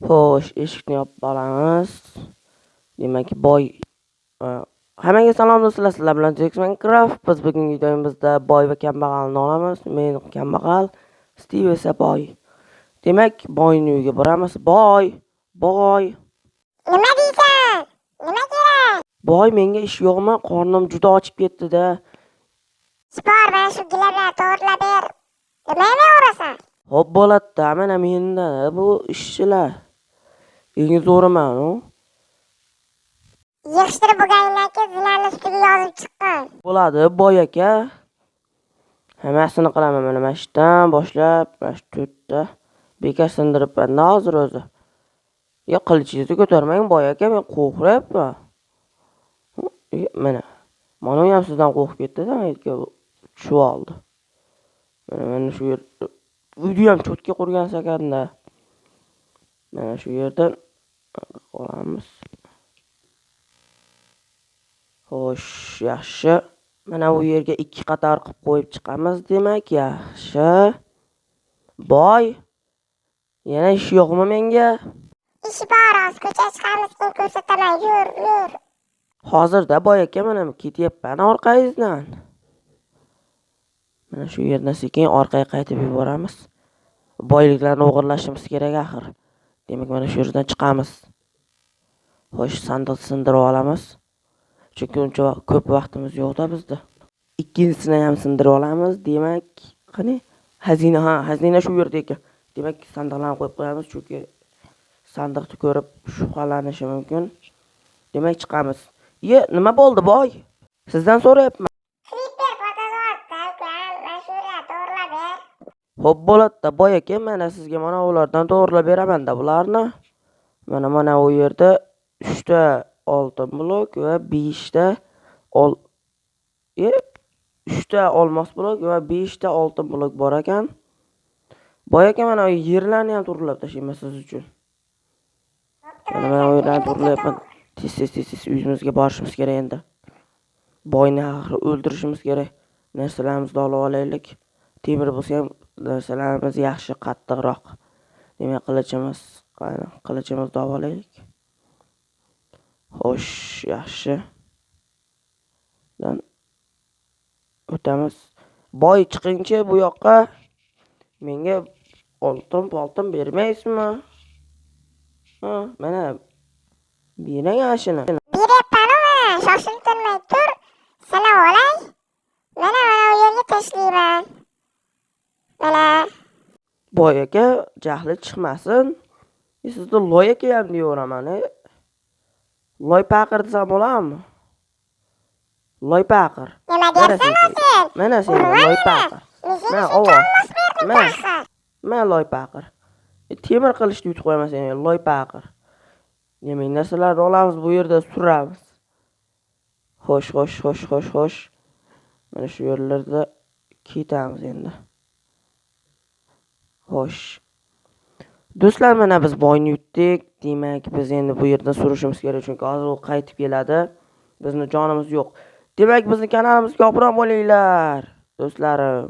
Xo'sh, eshikni yopib olamiz. Demak, boy hammaga salom do'stlar, sizlar bilan Jax Minecraft. Biz bugungi videomizda boy va kambag'alni olamiz. Men kambag'al, Steve esa boy. Demak, boyning uyiga boramiz. Boy, boy. Nima deysan? Nima kerak? Boy, menga ish yo'qmi? Qornim juda ochib ketdi-da. Bor, mana shu gilamlarni to'g'rilab ber. Nima yemay? Xo'p bo'ladi-da, mana menda bu ishchilar. Eng zo'riman u. Yig'ishtirib bo'lganingdan keyin zinani ustiga yozib chiqqin. Bo'ladi, boy aka. Hammasini qilaman mana shu yerdan boshlab, mana shu to'rtta bekor sindiribman hozir o'zi. Ya qilichingizni ko'tarmang, boy aka, men qo'rqyapman. Mana. Mana u ham sizdan qo'rqib ketdi-da, tushib oldi. Mana shu yer uyni ham cho'tga qurgansiz ekanda. Mana shu yerdan olamiz. Xo'sh, yaxshi. Mana bu yerga 2 qator qilib qo'yib chiqamiz, demak, yaxshi. Boy, yana ish yo'qmi menga? Ish bor, hozir ko'chaga chiqamiz, keyin ko'rsataman. Yur, yur. Hozirda boy aka, mana ketyapman orqangizdan. Mana shu yerdan sekin orqaga qaytib yuboramiz. Boyliklarni o'g'irlashimiz kerak axir. Demak, mana shu yerdan chiqamiz. Xo'sh, sandiq sindirib olamiz. Chunki uncha ko'p vaqtimiz yo'q-da bizda. Ikkinchisini ham sindirib olamiz. Demak, qani? Xazina, ha, xazina shu yerda ekan. Demak, sandiqlarni qo'yib qo'yamiz, chunki sandiqni ko'rib shubhalanishi mumkin. Demak, chiqamiz. Ye, nima bo'ldi, boy? Sizdan so'rayapman. Creeper portlatyapti, ukam. Mana shu yerlarni to'g'rilab ber. Xo'p bo'ladi-da, boy aka, mana sizga mana ulardan to'g'rilab beraman-da bularni. Mana u yerda 3 ta oltin blok va 5 ta ol 3 ta olmos blok va 5 ta oltin blok bor ekan. Boy aka, mana yerlarni ham to'g'rilab tashlayman siz uchun. Mana u yerlarni to'g'rilayapman. Tez tez tez tez uyimizga borishimiz kerak endi. Boyni axir o'ldirishimiz kerak. Narsalarimizni olib olaylik. Temir bo'lsa ham narsalarimiz yaxshi, qattiqroq. Demak, qilichimiz, qani, qilichimizni olib olaylik. Xo'sh, yaxshi. Dan o'tamiz. Boy, chiqingchi bu yoqqa. Menga oltin poltin bermaysizmi? Ha, mana bering ana shuni. Beryapman-u mana, shoshilib turmay tur. Sanab olay. Mana u yerga tashlayman. Mana. Boy aka, jahli chiqmasin. Sizni loy aka ham deyaveraman. Loy paqir desam bo'ladimi? Loy paqir. Nima deyapsan sen? Mana sen Urma loy meni. paqir. Men senga Mana shuncha ovo. olmos berdim Mana. axir. Mana loy paqir. Temir qilichni yutib qo'yaman seni, loy paqir. Demak, narsalarni olamiz, bu yerda suramiz. Xo'sh, xo'sh, xo'sh, xo'sh, xo'sh. Mana shu yerlarda ketamiz endi. Xo'sh. Do'stlar, mana biz boyni yutdik. Demak, biz endi bu yerdan surishimiz kerak, chunki hozir u qaytib keladi. Bizni jonimiz yo'q. Demak, bizni kanalimizga obuna bo'linglar, do'stlarim.